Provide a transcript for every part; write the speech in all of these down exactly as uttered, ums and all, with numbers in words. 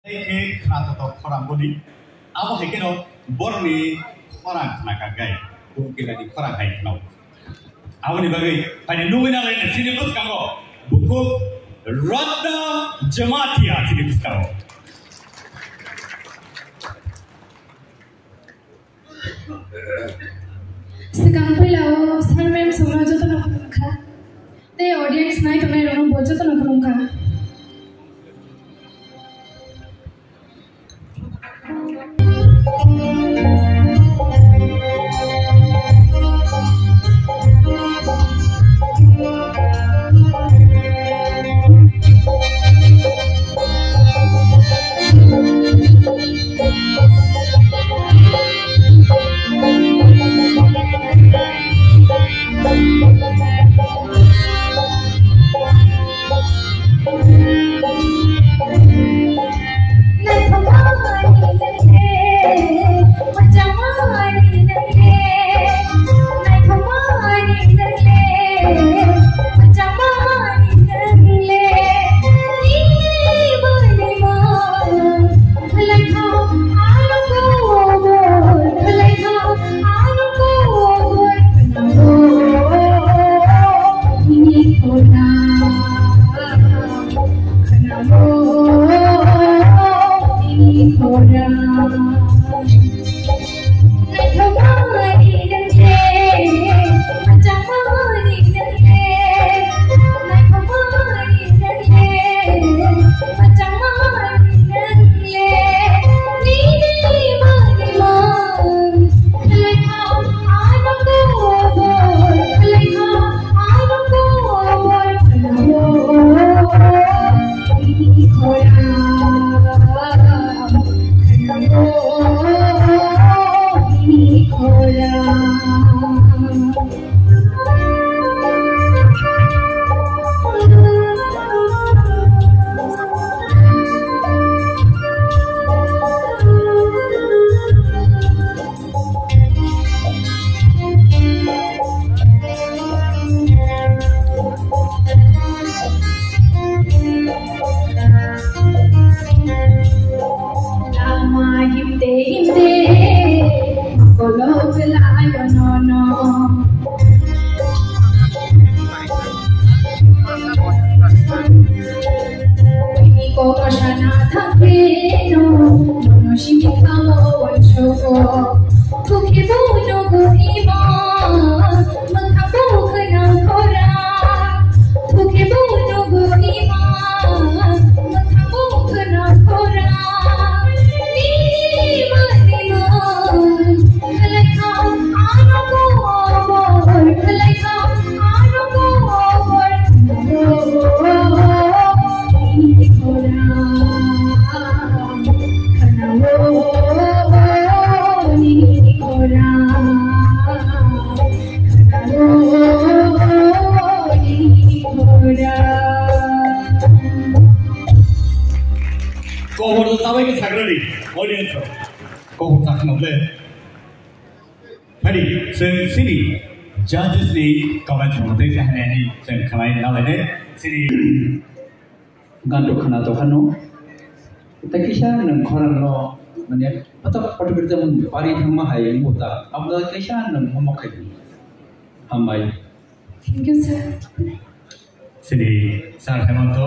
Khe khwnathok khorang boni. Abo hai kheno borokni khorang khna kha gai. Kungkilani khorang hai khno. Aboni bagwi phaini nugwi nanglaini chini bwskango bukhuk Ratna Jamatia chini bwskango. Swkang puila o sir ma'am songno jotono khulumkha. Tei audience nai tongnai rokno bo jotono khulumkha. Lama himte himte kolok layo nono. Ini kok sana thangke no, nono simi kamo wansoko. Thukhe bo nugo ima, mwkhang bo khna khora. Thukhe bo nugo ima, mwkhang bo khna khora. Nini mani mang, khlai kha ano kobor, khlai kha ano kobor. Nini khora. Kobor sabai ke sagrani audience kobor sakno le. Hari sen sini judges ni comment mo tei jahane ni sen khamai nalai ne sini. Ganto khwna tongkha no. Tei kisa nwng khorang no, mane, patok patok khe tamo bari thangma hai wngkha ta. Abo kisa nwng omo khai di. Hambai. Thank you, sir. Sini, sir, Hemanto.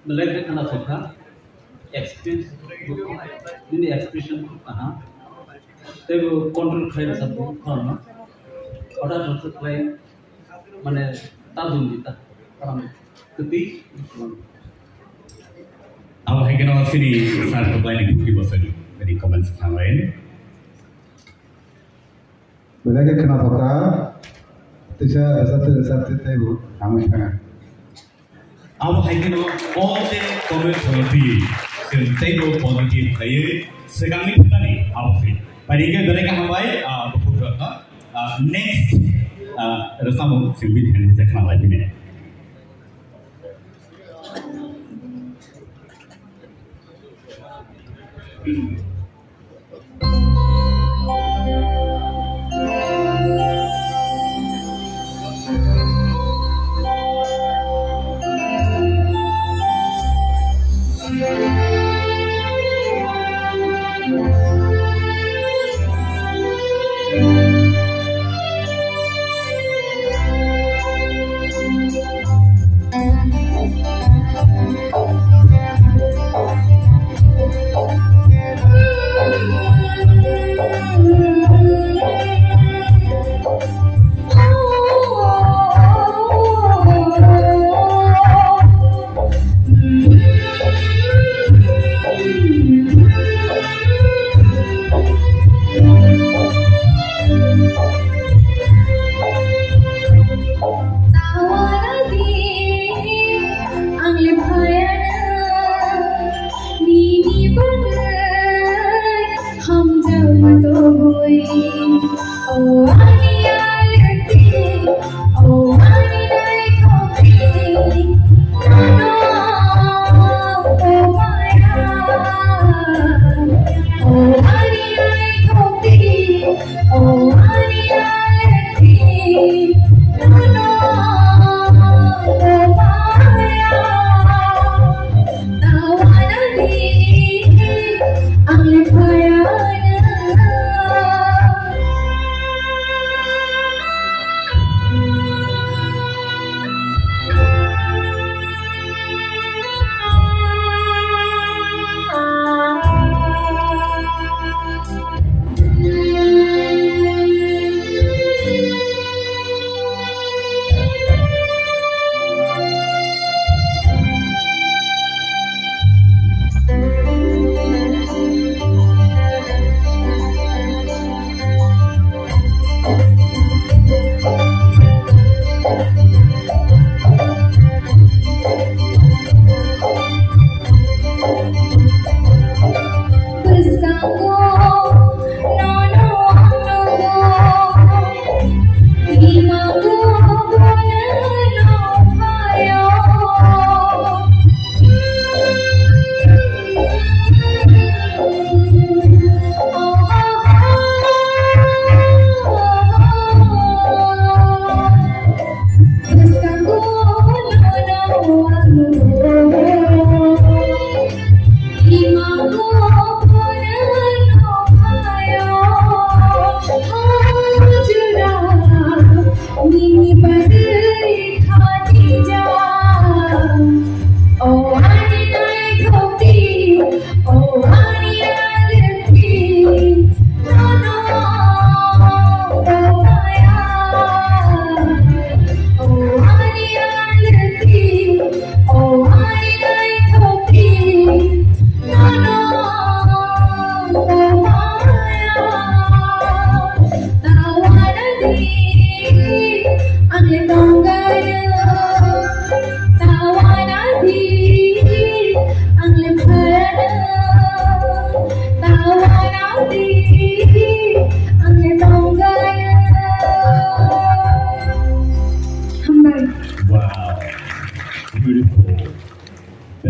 Belai khe khwna tongkha. Experience, nini expression, aha. Tei bo control khlai rwchapmung khorang no. Order rwchap khlai. Mane, ta dun di ta. Orang keti. Abo hai keno sini sar keblai ni bukti bosani. Jadi comment sekhang lain. Belai khe khwna thokha. Tisa rwchapte rwchapte tei bo hamwi thangha. Abo hai keno all the comment sekhang lain. Tei bo positive khlaiwi sekhang ni thangani abo sini. Pai ni khe belai khe hambai, ah, bukhuk rok no. Ah, next, ah, rwchapmung chwng bini thani je khna lai bini.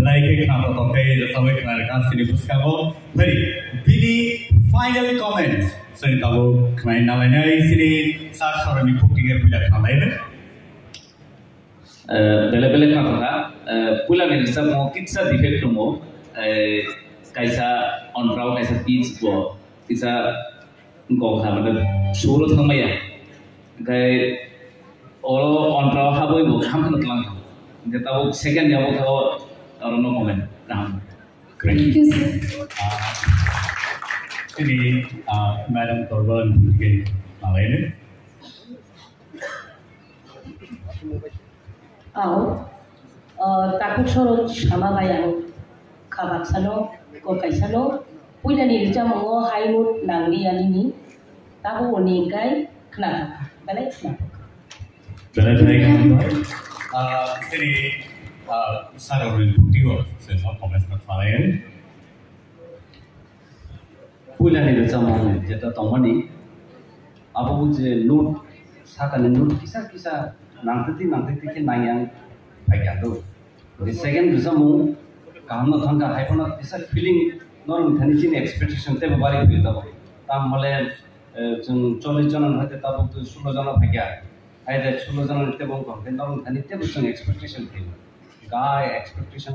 Hai khe khna to tongthai rwchabwi khna rwkha chini bwskango. Phai bini final comments chwng tabuk khnai nalainai chini sir soroni khukti khe puila khnalainai. Eh, bele bele khna tongkha. Eh, puila ni rwchapmo kisa defect tongo. Eh, kaisa ontrao kaisa pitch bo kisa gokha mane suro thangmaya. Hingke oro ontrao habwi bo kaham kheno tlang kha. Hingke tabuk second ni abo khe o oro no comment kaham. Thank you, sir. Ah, ini, ah, Madam Torbalan Bhutke nalaini. Ao, ah, takhuk sorok sama bai ang kha baksano, kok kaisano, puilani rwchapmungo hai mut nangli anini, tabuk oni hingkai khna thangkha, belai khna thangkha. Belai belai khna thangkha. Ah, tini, ah, sir rokni bukti o se no comments no khlai. Puilani rwchapmung jeta tongmani, abo je note, sakani note kisa kisa nangtwtwi nangtwtwi khe nangyang phaikha do. The second rwchapmung kaham no thangkha, hai phano kisa feeling norok thani chini expectation teibo bari phaio tabuk. Tam hole, eh, chwng chollish jona no hoite tabuk sullo jona phaikha. Hai de sullo jona ni teibo wngkha, hwnkhe norok thani teibo chwng expectation phaio. Gai expectation